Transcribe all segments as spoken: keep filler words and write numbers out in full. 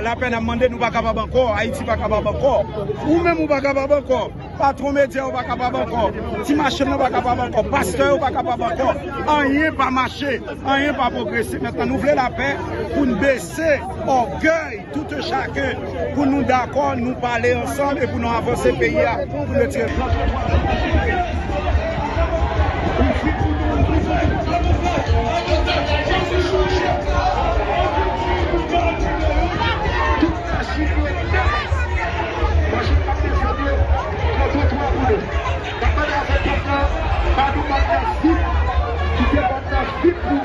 Lapè n ap mande, nou pa kapab ankò. Ayiti pa kapab ankò. Ou menm ou pa kapab ankò. Patwon medya yo pa kapab ankò. Ti machann nan pa kapab ankò. Pastè yo pa kapab ankò. Anyen pa mache. Anyen pa pwogrese. Mentnan, nou vle lapè pou n bese ògèy tout chak, pou nou dakò, nou pale ansanm e pou nou avanse peyi a, pou nou retire. Machin k ap desann yo, pran twotwa pou nou. N ap mande avèk pèp la, ba nou banda vip, kite banda vip pou,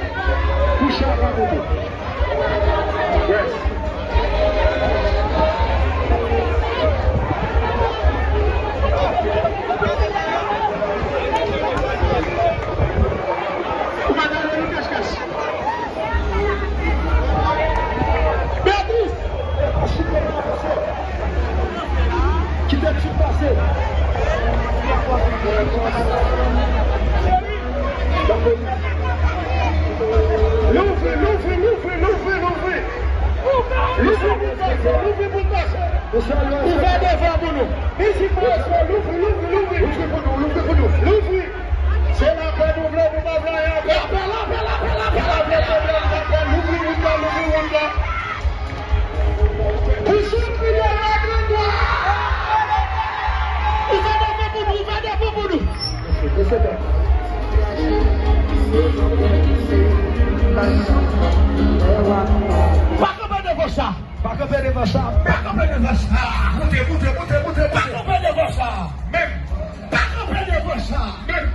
pou chay la monte. Yes. Ou pa ta ale nan kachkach. Beatrice! Kite m sou pase. Louvri, louvri, louvri, louvri, louvri, louvri. Louvri pou pase, louvri pou pase. Ouvè devan pou nou. Mizik mwen, louvri, louvri, louvri. Louvri pou nou, louvri pou nou. Louvri. Se lapè nou vle, nou pa vle anyen ankò. Lapè, lapè, lapè, lapè, lapè, lapè, lapè. Louvri wout la, louvri wout la. Pou sot milyon la, grandwa. Ouvè devan pou nou, ouvè devan pou nou. Pa kanpe devan sa. Pa kanpe devan sa. Pa kanpe devan sa. Moute, moute, moute, moute, moute. Pa kanpe devan sa. Menm. Pa kanpe devan sa. Menm.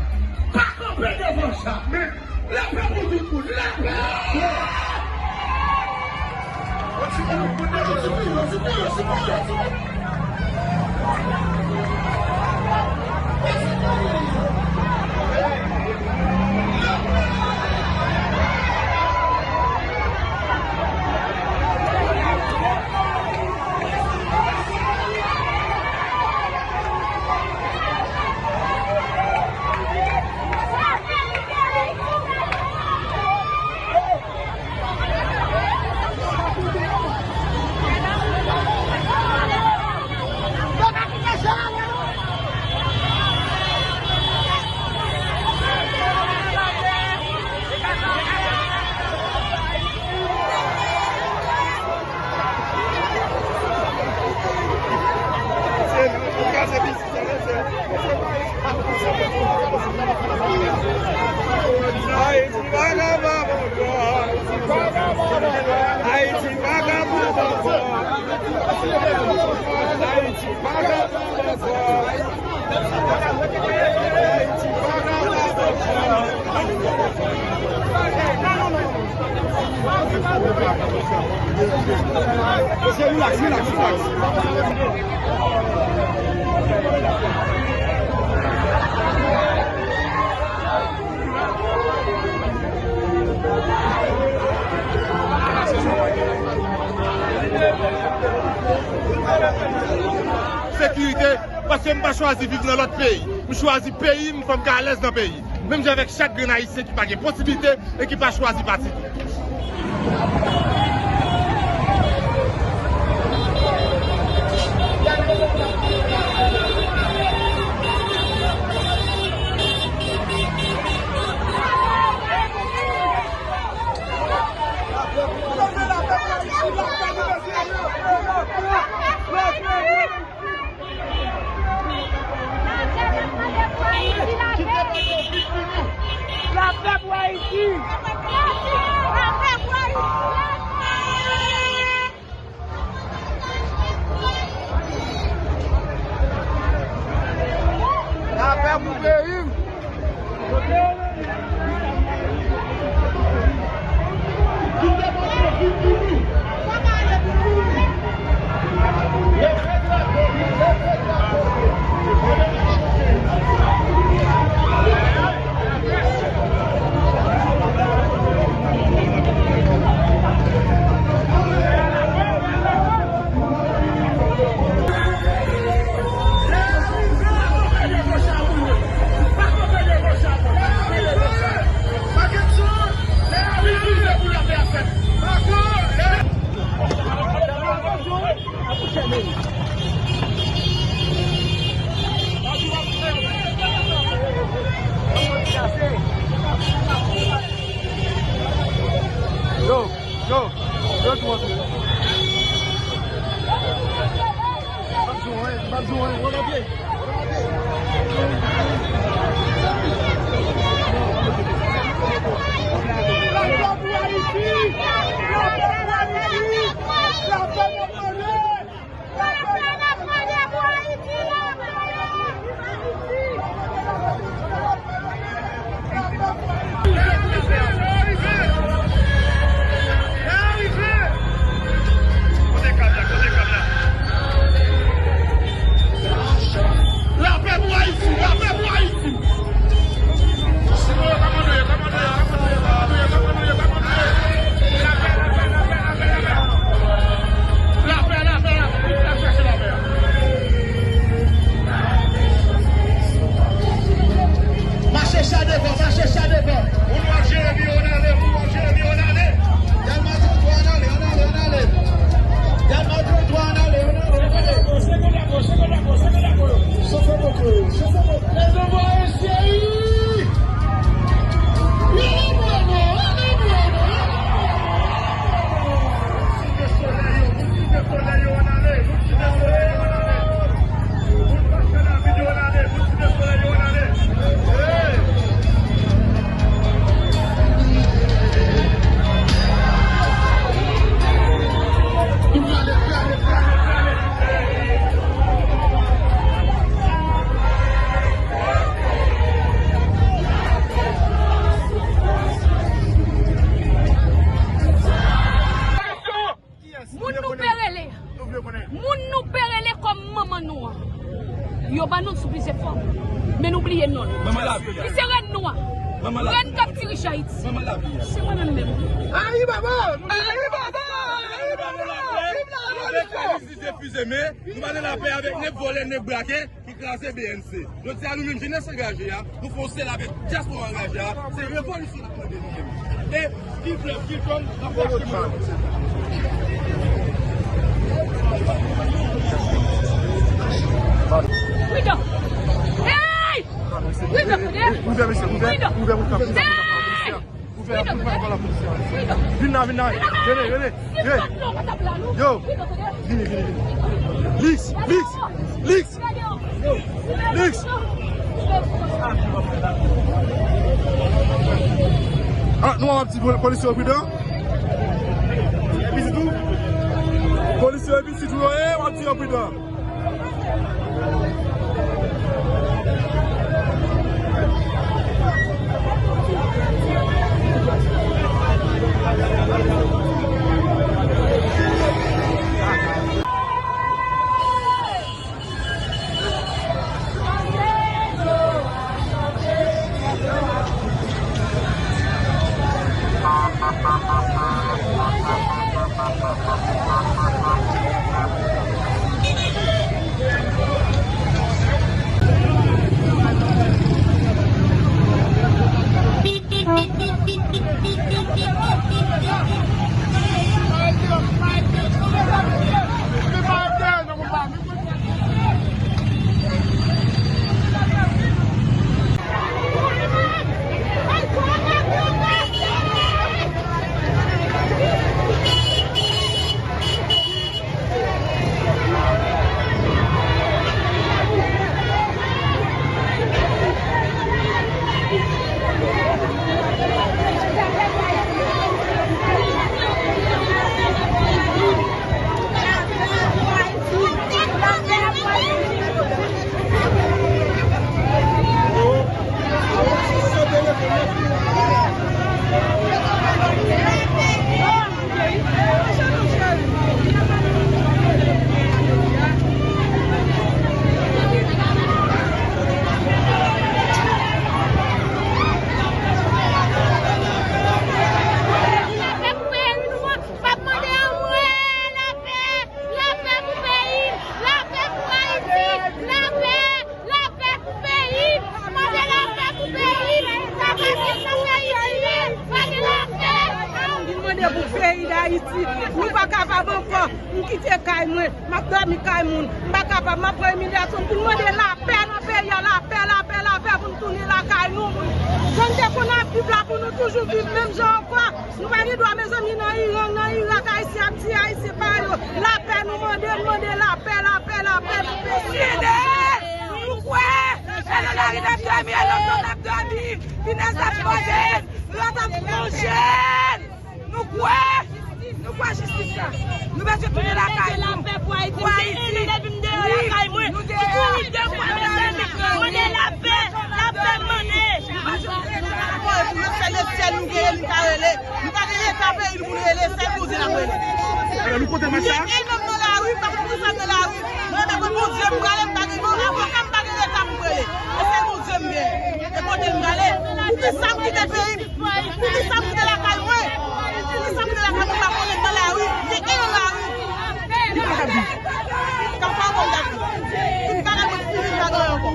Pa kanpe devan sa. Menm. Lapè pou tout moun. Lapè. Ayiti vagabon ankò. Ayiti vagabon ankò. Ayiti vagabon ankò. Mesye, relax, relax, relax. Sekirite, paske m pa chwazi viv nan lòt peyi. M chwazi peyi m, fò m ka alèz nan peyi. Menm jan avèk chak grenn ayisyen ki pa gen posiblite e ki pa chwazi pati tou. Lapè pou Ayiti! Lapè pou Ayiti! Yo, yo, yo, yo, yo. M ap di w anyen, m ap di w anyen, wè papye. Lapè pou Ayiti! Lapè pou Ayiti! Lapè pou Ayiti! Lapè pou Ayiti! Lapè pou Ayiti! Lapè, lapè, lapè, lapè, lapè. Mache cha devan, mache cha devan. Pou nou ap jere pi yo n ale, pou nou ap jere pi yo n ale. Y al maltretwa, ann ale, ann ale, ann ale. Y al maltretwa, ann ale, ann ale, ann ale. Chofe boko yo, chofe boko yo. Lèzanfan Ayisyen! Yo, mwen, mwen, mwen, mwen, mwen. Site solèy yo, moun site solèy yo, ann ale. Moun site solèy yo, ann ale. Moun pastè David yo, ann ale. Moun site solèy yo, ann ale. Hey! Nou prale, prale, prale, prale. Moun nou pe rele, moun nou pe rele kòm manman nou an, yo ban nou l sou plizyè fòm, men nou bliye non l. Manman lavi a. Li se rèn nou an. Manman lavi a. Rèn k ap dirije Ayiti. Manman lavi a. Se mwen menm menm. Ayi baba! Ayi baba! Ayi baba! Viv la revolisyon! Viv la revolisyon! Viv la revolisyon! Nou pa nan lapè avèk nèg vòlè, nèg brake ki kraze B N C. Jodi a, nou menm jenès angaje a, nou fè yon sèl avèk dyaspora angaje a, se revolisyon n ap mande nou menm. E ki flèv, ki flanm, n ap rache mwen. Freedom! Hey! Freedom today! Freedom! Hey! Ouvè, ouvè, ouvè, ouvè, ouvè. Vin la, vin la. Rele, rele. Yo. Vini, vini, vini. Lix, Lix, Lix. Lix. Ah, nou ap di polisye yo pridan. Epi sitou, polisye yo epi sitou, eh, w ap di yo pridan. Dòmi kay moun, m pa kapab, m ap pran imilyasyon pou n mande lapè nan peyi a, lapè, lapè, lapè pou n tounen lakay nou. Jan n te konn ap viv la pou nou toujou viv menm jan ankò. Nou pa gen dwa, mezanmi, nan Iran, nan Irak, Ayisyen ap tiye Ayisyen pa yo. Lapè nou mande, n mande lapè, lapè, lapè pou peyi a. Nou kwè, e nan lari n ap dòmi, e nan zòn n ap dòmi. Pinèz ap manje n, rat ap manje n. Nou kwè, nou kwè jistis la. Nou bezwen tounen lakay nou. Pou Ayiti. Wi, nou deyò. Mande lapè, lapè mande. Pou yo fè lè sèl nou genyen, nou ka rele. Nou pa gen leta peyi nou pou nou rele, sèl Bondye n ap rele. Alò, nou kote match la? Gen enèm nan lari, pa konn ki sa nan lari. Mwen menm, mwen Bondye m prale, m pa gen bon avoka, m pa gen leta pou m rele. E sèl Bondye m gen. E kote m prale? Pou ki sa m kite peyi m? Pou ki sa m kite lakay mwen? Pou ki sa m kite lakay mwen? M pa konnen nan lari. Gen enèm nan lari. Ki sa k ap di? Ka pa bon, dakò. Tout bagay mwen fini, m pa gen ankò.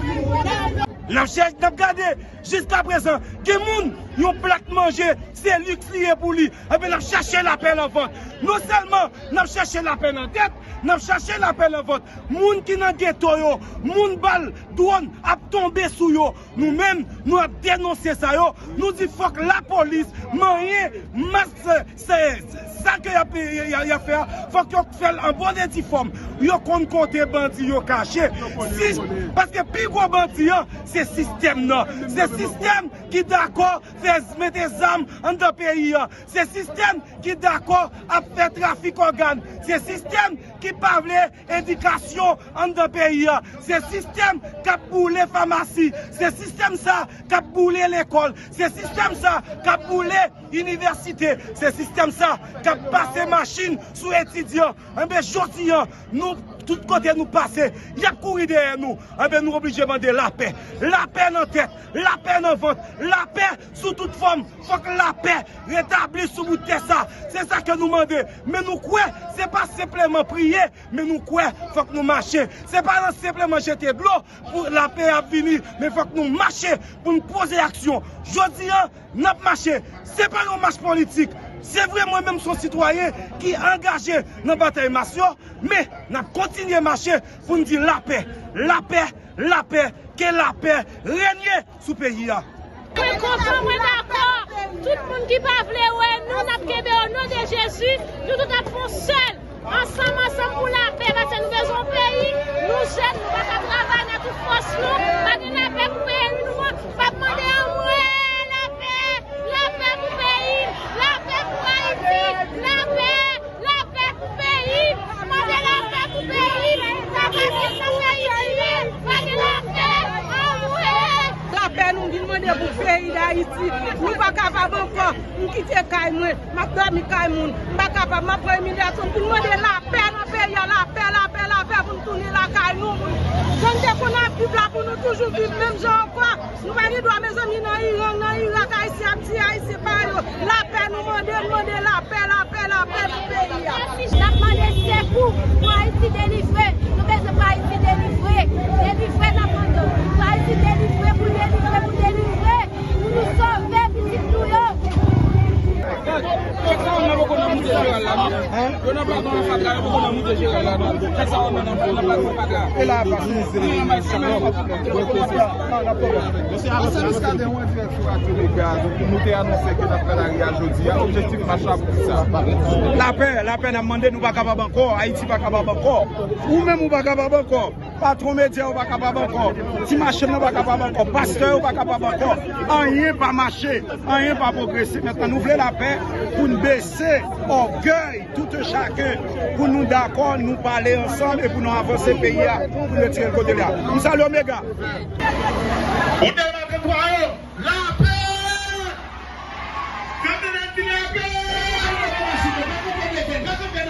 N ap chèche, n ap gade. Jiskaprezan, gen moun, yon plat manje, se liks li ye pou li. Enben, n ap chache lapè nan vant. Non sèlman n ap chache lapè nan tèt, n ap chache lapè nan vant. Moun ki nan geto yo, moun bal, dwòn ap tonbe sou yo. Nou menm, nou ap denonse sa yo. Nou di fòk lapolis manyen mas Se sa ke y ap, y, y, y ap fè a, fòk yo fè l an bon e di fòm. Yo konn kote bandi yo kache. Si, paske pi gwo bandi an, se sistèm nan. Se sistèm ki dakò fè z-, mete zam anndan peyi a. Se sistèm ki dakò ap fè trafik ògàn. Se sistèm ki pa vle edikasyon anndan peyi a. Se sistèm k ap boule famasi. Se sistèm sa k ap boule lekòl. Se sistèm sa k ap boule inivèsite. Se sistèm sa k ap pase machin sou etidyan. Enben, jodi a, nou, tout kote nou pase, y ap kouri dèyè nou. Enben, nou oblije mande lapè. Lapè nan tèt, lapè nan vant, lapè sou tout fòm. Fòk lapè retabli sou bout tè sa. Se sa ke nou mande. Men nou kwè, se pa senpleman priye, men nou kwè, fòk nou mache. Se pa nan senpleman jete dlo pou lapè ap vini, men fòk nou mache pou n poze aksyon. Jodi a, n ap mache. Se pa yon mach politik. Se vre, mwen menm, se yon sitwayen ki angaje nan batay mas yo, men n ap kontinye mache pou n di lapè, lapè, lapè, ke lapè renye sou peyi a. Mwen kontan, mwen dakò. Tout moun ki pa vle wè nou, n ap kenbe o non de Jezi. Nou tout ap fè yon sèl. Ansanm, ansanm pou lapè, paske nou bezwen yon peyi. Nou jèn, nou pa ka travay nan tout fòs nou. Pa gen lapè pou peyi nou an. M ap mande anmwe lapè, lapè pou peyi m, lapè pou Ayiti, lapè, lapè pou peyi m. Mande lapè pou peyi m. Sa pase nan peyi m ye. Pa gen lapè, anmwe. Lapè nou vin mande pou peyi Dayiti. Nou pa kapab ankò. M kite kay mwen, m ap dòmi kay moun. M pa kapab, m ap pran imilyasyon pou n mande lapè nan peyi a, lapè, lapè, lapè pou n tounen lakay nou. Jan n te konn ap viv la pou nou toujou viv menm jan ankò. Nou pa gen dwa, mezanmi, nan Iran, nan Irak, Ayisyen ap tiye Ayisyen pa yo. Lapè nou mande, n mande lapè, lapè, lapè pou peyi a. N ap mande sekou pou Ayiti delivre. Nou bezwen pou Ayiti delivre. Delivre n ap mande. Pou Ayiti delivre, pou delivre, pou delivre. Pou nou sove pitit nou yo. Kèk sa yo nan poko nan moute jeneral la, non. Yo nan plato an fatra, yo poko nan moute jeneral la, non. Kèk sa yo nan, nan, nan plato an fatra. E la, pa fini, se li. Ansanm Muscadin, ou an dirèk sou Radio Mega, donk, nou te anonse ke n ap pran lari a jodi a. Objektif mach la pou ki sa? Lapè, lapè n ap mande, nou pa kapab ankò, Ayiti pa kapab ankò. Ou menm ou pa kapab ankò. Patwon medya yo pa kapab ankò. Ti machann nan pa kapab ankò. Pastè yo pa kapab ankò. Anyen pa mache. Anyen pa pwogrese. Mentnan, nou vle lapè pou n bese ògèy tout e chaken, pou nou dakò, nou pale ansanm e pou nou avanse peyi a, pou nou retire l kote l ye a. M salye Omega. Ou te la gen twa yo. Lapè! Kanpe nèt vin lapè! Lapè! Lapè!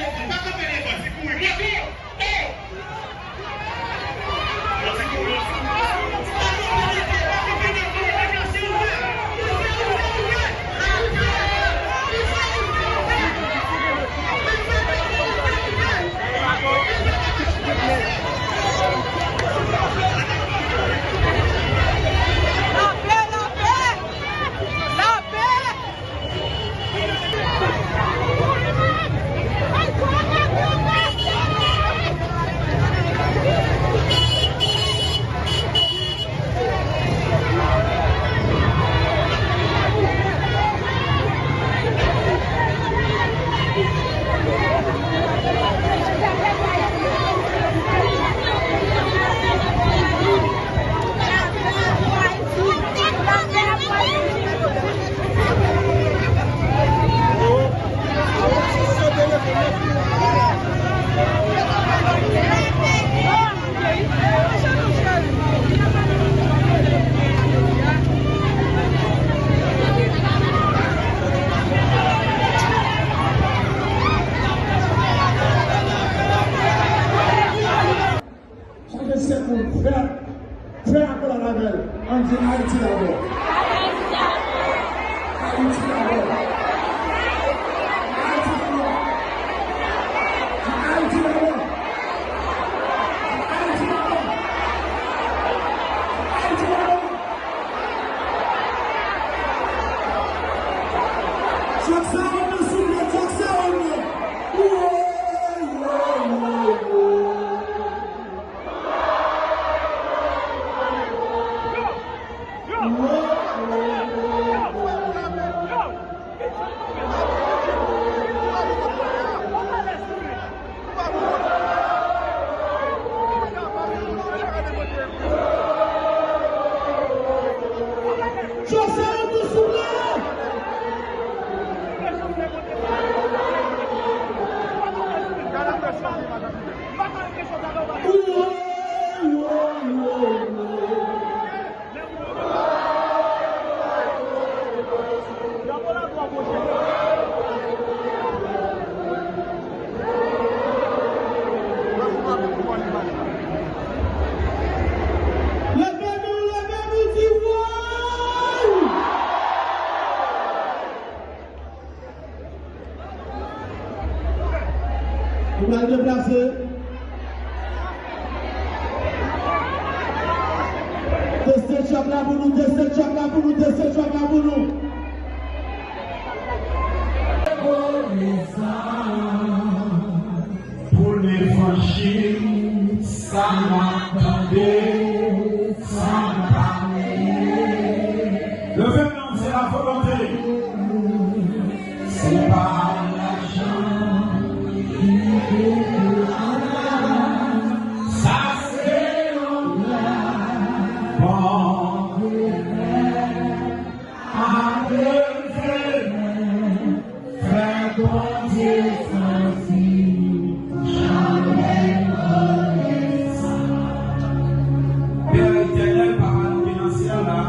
Ayisyen pou fè, fè akolad avè l. Ann di Ayiti dabò. Ayiti dabò. Ayiti dabò. Ayiti dabò. Ayiti dabò. Ayiti dabò. Chak sa yo nan soulye, chak sa yo nan. Woy, woy, woy, woy. Joseph, tou souple! Leve men w, leve men w, di woy! Nou pral deplase. Teste tchòk la pou nou, teste tchòk la pou nou, teste tchòk la pou nou. Pou levanjil, sa m ap tande, sa m pa bliye. Leve men w, se la volonte. Se pa lajan ki fè ke sa se yon bon. Fè Bondye santi jan m rekonesan. Pè etènèl, Papa nou ki nan syèl la,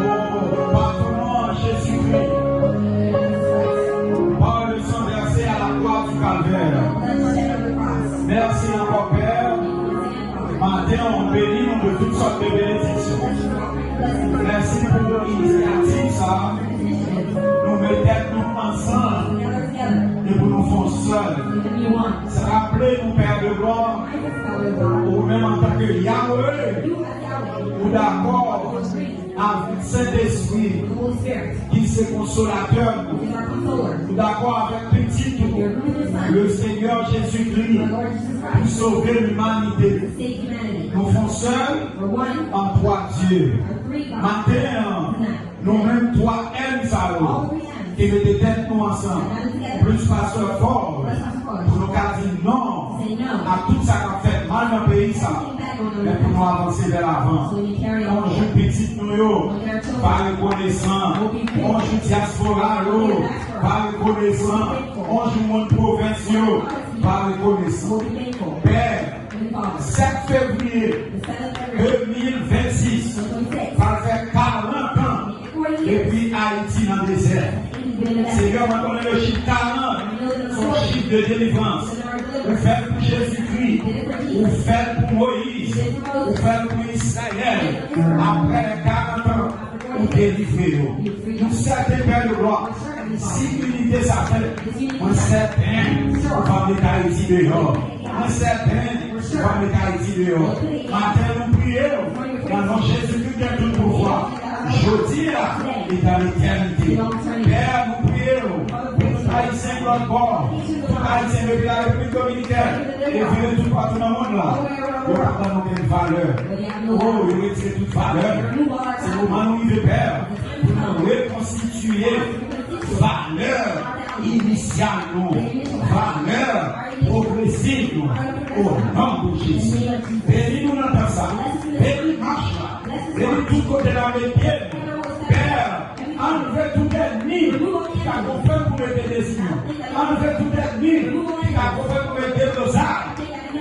o, pa ton non an Jezikri, par le sang versé à la croix du Calvaire. Mèsi ankò, Pè. Maten an, ou beni nou de tout sòt de benediksyon. Mèsi pou inisyativ sa a. Nou met tèt nou ansanm e pou nou fè yon sèl. Raple nou, Pè de glwa, ou menm antanke Yahweh, ou dakò avèk Sentespri ki se konsolatè nou. Nou dakò avèk Pitit ou, le Seigneur Jésus-Christ, pou sove limanite. Nou fè yon sèl an twa Dye. Maten an, nou menm twa N sa yo ki mete tèt nou ansanm, plis pastè Paul, pou nou ka di non a tout sa k ap fèt mal nan peyi sa, men pou nou avanse vè lavan. On jou pitit nou yo va rekonesan, on jou dyaspora yo va rekonesan, on jou moun pwovens yo va rekonesan. Pè, sèt fevriye de mil vennsis, pral fè karant an depi Ayiti nan dezè. Senyè, mwen konnen le chif karant se yon chif de delivrans. Ou fè l pou Jezikri, ou fè l pou Moyiz, ou fè l pou Izrayèl. Apre karant an, ou delivre yo. Nou sèten, Pè de glwa, si inite sa fèt, mwen sèten ou va met Ayiti deyò. Mwen sèten ou va met Ayiti deyò. Maten, nou priye w nan non Jezikri ki gen tout pouvwa, jodi a e dans l'éternité. Pè, nou priye w pou tout Ayisyen ki lòtbò, tout Ayisyen depi la Repiblik Dominikèn e vire toupatou nan mond lan. Yo pa ban nou okenn valè. O, yo retire tout valè. Se moman nou rive, Pè, pou nou rekonstitiye valè inisyal nou, valè pwogresiv nou, o non de Jezi. Beni nou nan tan sa. Beni mach la. Beni tout kote n ap met pye nou. Pè, anlve tout ènmi ki ka gonfle pou mete dezirman. Anlve tout ènmi ki ka gonfle pou mete blozay.